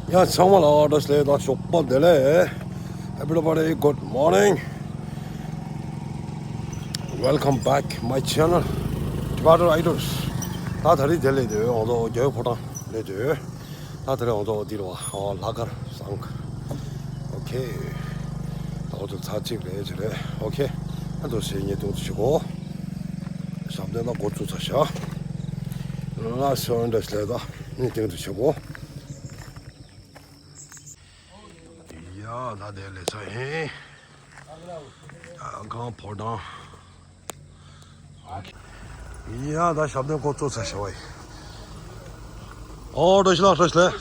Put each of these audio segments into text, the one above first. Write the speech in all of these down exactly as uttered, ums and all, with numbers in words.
ཡ་ཚང་མ་ལ་བཀྲ་ཤིས་བདེ་ལེགས་དང་ཞོགས་པ་བདེ་ལེགས། Everybody, good morning. Welcome back my channel, Tibetan Idol. ད་ད་རེས་དེ་ལས་དེ་འོང་དོ་རྒྱལ་བོ་ཕོ་བྲང་ལས་དེ། ད་ད་རེས་འོང་དོ་འདི་རུ་བ་ཨོ་ལྷ་མཁར་ཟངས་དཀར། ཨོ་ཁེ། ད་འོ་དོ་ཚར་གཅིག་རེད་ཅི་རེད། ཨོ་ཁེ། ཨ་དོ་སེ་ཉེ་དུ་ཆི་གོ། ཞབས་བརྟན་ལ་འགོ་བཙུགས་ཚར་ཤག་ལ་སོན་འདྲ་ཞིག་ལས་ད་ནི་སྟེང་དུ་ཆི་གོ། ཡ་ད་དེ་ལས་ཚར་ཧེ། ཨ་གང་ཕོ་བྲང་། ཡ་ད་ཞབས་བརྟན་འགོ་བཙུགས་ཚར་ཤག་བ་ཡི། ཨོ་བཀྲ་ཤིས་ལགས་བཀྲ་ཤིས་ལགས།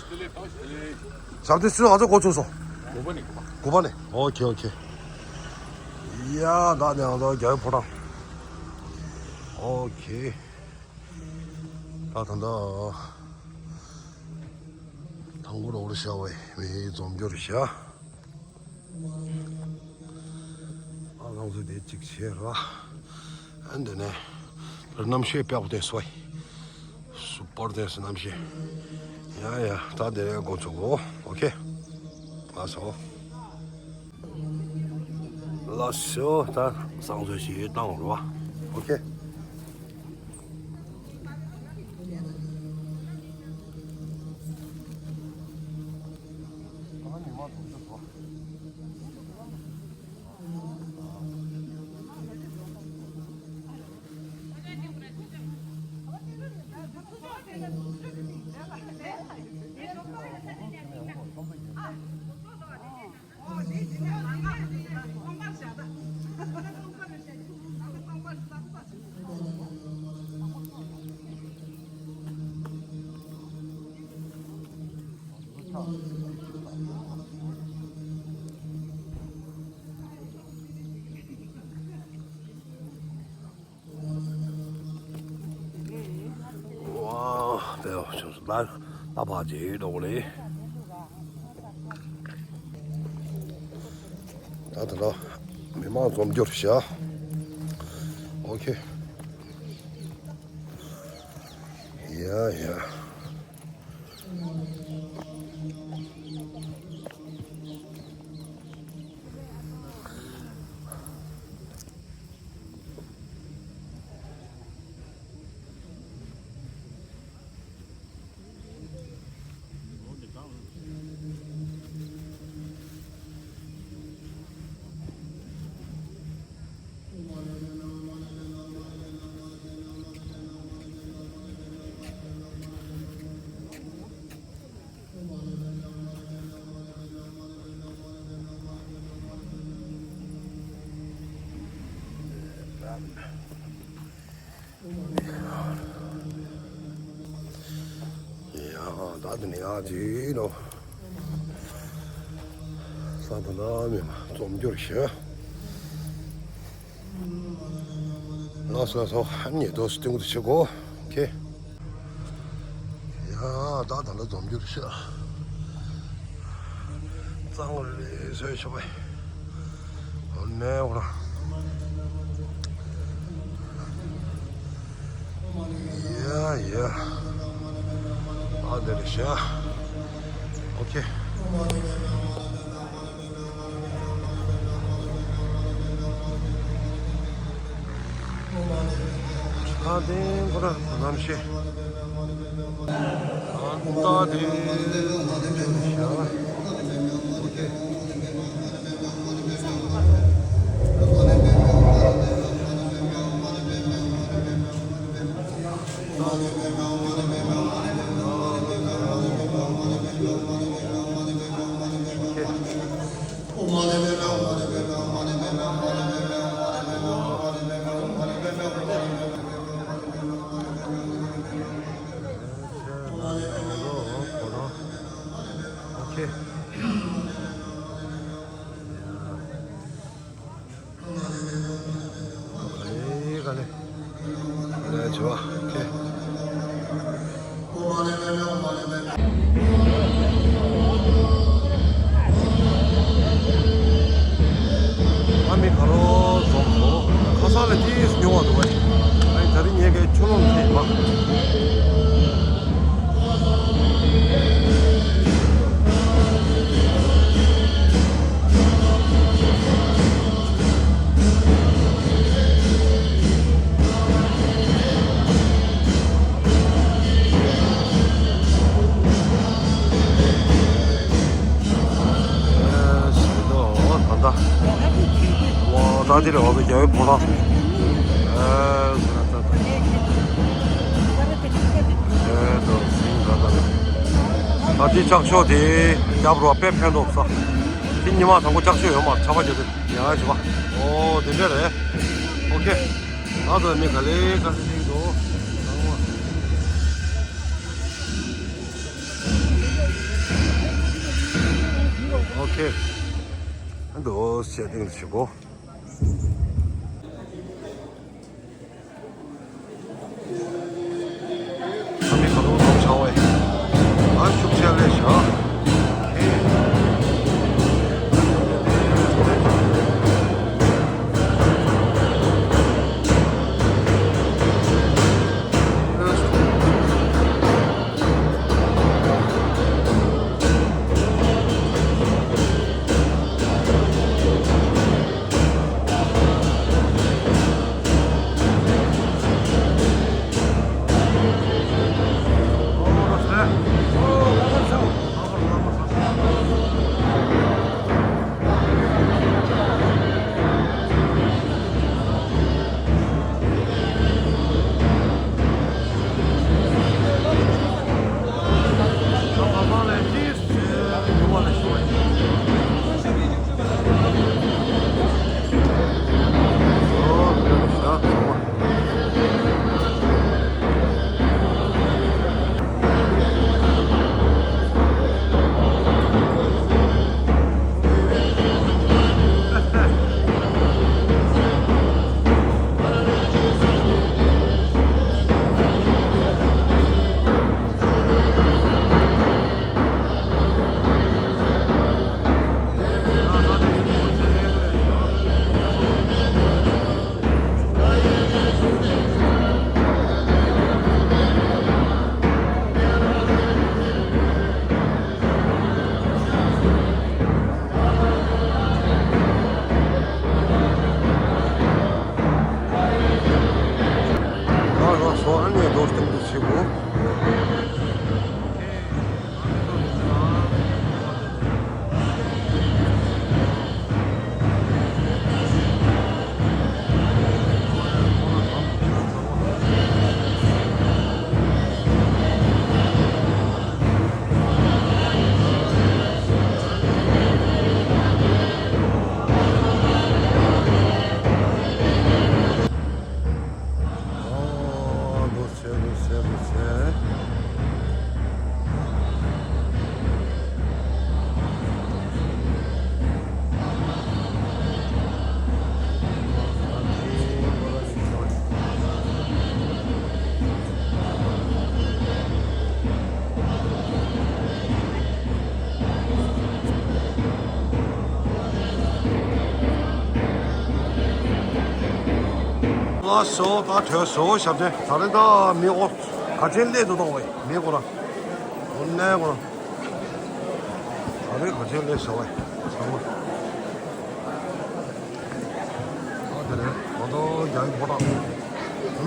ཞབས་བརྟན་སུས་ང་ཚོ་འགོ་བཙུགས་སོང་། དགུ་པ་ནས་དགུ་པ། དགུ་པ་ནས། ཨོ་ཁེ་ཨོ་ཁེ། ཡ་ད་དེ་ང་ཚོ་རྒྱལ་བོ་ཕོ་བྲང་། ཨོ་ཁེ། ད་ད་ད། དང་པོ་རོགས་རེ་བྱ་བའི་མི་འཛོམས་རྒྱུ་རེད་ཤག་ཨ་ང་ཚོ་དེ་གཅིག་བྱས་ར། ཨ་འདི་ནས་རྣམ་ཤེས་དཔེ་བདེ་སོ། སུ་པར་བདེ་སོ་རྣམ་ཤེས། ཡ་ཡ་ད་དེ་རེད་འགོ་ཚུགས་གོ། ཨོ་ཁེ། ལགས་སོ། ལགས་སོ་ད་བསང་གསོལ་ཞིག་བཏང་རོགས། ཨོ་ཁེ། ཝ། དཔེ་བ་ཆུང་སུ་ལ་ལ་བ་ཇེ་ཡོད་འགྲོ་གི་རེད། ད་ད་ལོ་མི་མང་འཛོམས་རྒྱུ་རེད་ཤག་ཨོ་ཁེ། ཡ་ཡ། ཡ་ད་དེ་ནས་ཡ་ཇི་ནོ། ས་ད་ན་མི་མ་འཛོམས་རྒྱུར་ཤི། ལགས་སོ་ལགས་སོ། ཨ་ནི་དོ་སྟོན་གི་ཆེ་གོ། ཁེ། ཡ་ད་ད་ལ་འཛོམས་རྒྱུར་ཤི། གཙང་རེ་བཟོས་ཆོག་པས། ཨོ་ནེ་འོ་ར། ཡ་ཡ། ཨ་དེ་རེད་ཤག་ཨོ་ཁེ། ཨ་དེ་འགོ་ར་ནམ་ཤེས། ཨ་ད་དེ་ཤག་ཨོ་ཁེ། ཨོ་ཁེ། ག་ལེ་ག་ལེ། ལས་བྱ་བ་ཁེ། ཨ་མི་ག་རོ་འཛོམས་སོང་། ཁ་སང་ལས་ཏིས་ཉུང་བ་འདུག་བས། ཨ་ནི་ད་རིང་ངས་ཀའི་ཆུ་ལོང་ཐེབས་པ། དེ་ལ་བ་དང་རྒྱལ་བའི་ཕོ་བྲང་། ཨེ་ཟེར་ན་ད་ད། ཨེ་ད་སིང་ག་ད། ད་དེ་ལྕགས་ཤོག་དེ་རྒྱབ་རོགས་དཔེ་ཕན་ཐོགས་ས། དེ་ཉི་མ་དང་པོ་ལྕགས་ཤོག་ཡོད་མ་རེད། ཆར་པ་རྒྱབ་དུས་ཡང་ཞུ་བ། ཨོ་དེ་འདྲ་རེད། ཨོ་ཁེ། ང་ཚོ་མི་ག་ལེ་ག་ལེ་ལེགས་འདུག་ཨོ་ཁེ། འདུག་བྱས་ཏེ་ཞུ་གོ། ཨ་མི་ག་རུ་ནོར་བྱ་བས། ཨ་ཤུགས་ཆེ་ལས་བྱ། ལགས་སོ། ཨ་ནི་རྡོ་སྟེང་དུ་ཞིག་གོ། ཨོ་འདུག་སེ་འདུག་སེ་འདུག་སེ། ལགས་སོ། ད་གྲོལ་སོང་། ཞབས་བརྟན། ད་རེས་ད་མི་ཨོ་ག་ཚོད་སླེབས་འདུག་ད། ཨོ་ཡ་མི་ཁོ་ར་འོ་ནས་ཁོ་ར་ད་རེས་ག་ཚོད་སླེབས་སོང་བས་ཚང་མ། ཨ་དེ་རེད། ང་ཚོ་རྒྱ་ཡིག་པོ་ཏ་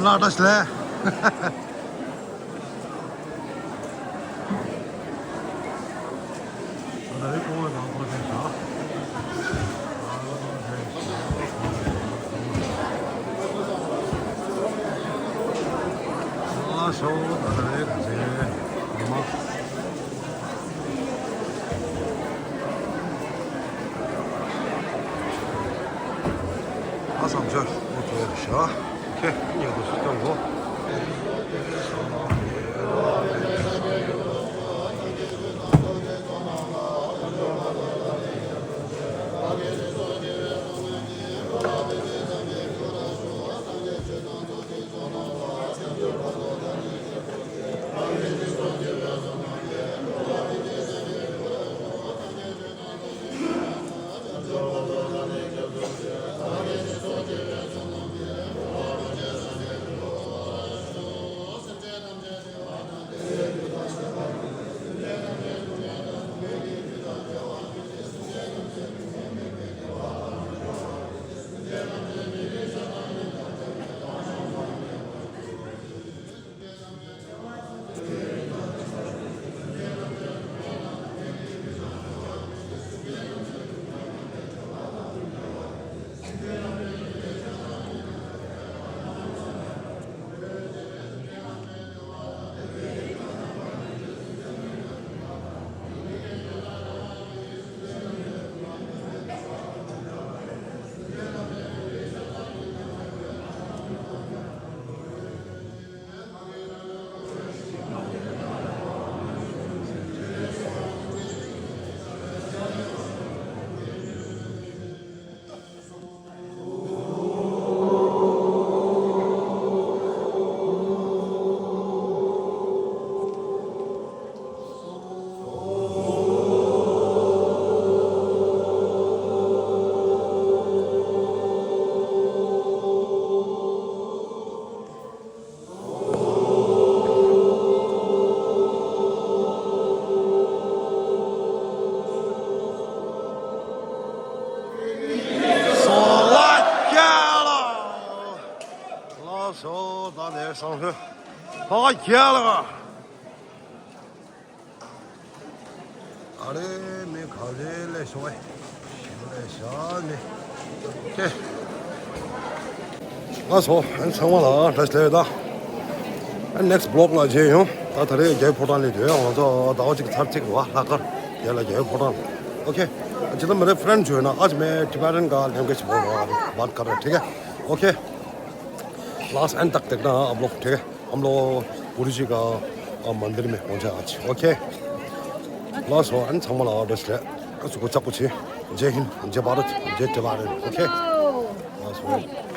ལ་ཏ་ཤི་ལེ། ཨ་བསམ་ཤར་ཨོ་ཐོ་ཡར་ཤ། ཁེ་ཉེ་དུ་སུ་ཀྱང་གོ། ཨ་རྒྱལ་ལ། ཨ་རེ་མི་ག་རེ་ལས་ཤོག་ཨེ། ཞིག་ལས་ཤག་ནི། ཀེ། ལགས་སོ། ཨན་ཚང་མ་ལ་བཀྲ་ཤིས་བདེ་ལེགས། ཨན་next vlog་ལ་མཇལ་ཡོང་། ད་ད་རེས་རྒྱལ་ཕོ་བྲང་ལ་ཡོད། ང་ཚོ་ཟླ་བ་གཅིག་ཚར་གཅིག་རེད་བ། ལྷག་དཀར་རྒྱལ་ལ་རྒྱལ་ཕོ་བྲང་། OK। जितना मेरे फ्रेंड जो है ना, आज मैं टिबेटन का लैंग्वेज बोल रहा हूँ, बात कर रहा हूँ, ठीक है? OK। लास्ट एंड तक देखना आप लोग, ठीक है? हम लोग गुरु जी का, अ, मंदिर में पहुंचा आज। OK। लास्ट हो एंड संभल और बस है। सुबह सब कुछ है। जय हिंद, जय भारत, जय तिवारी। OK। लास्ट हो।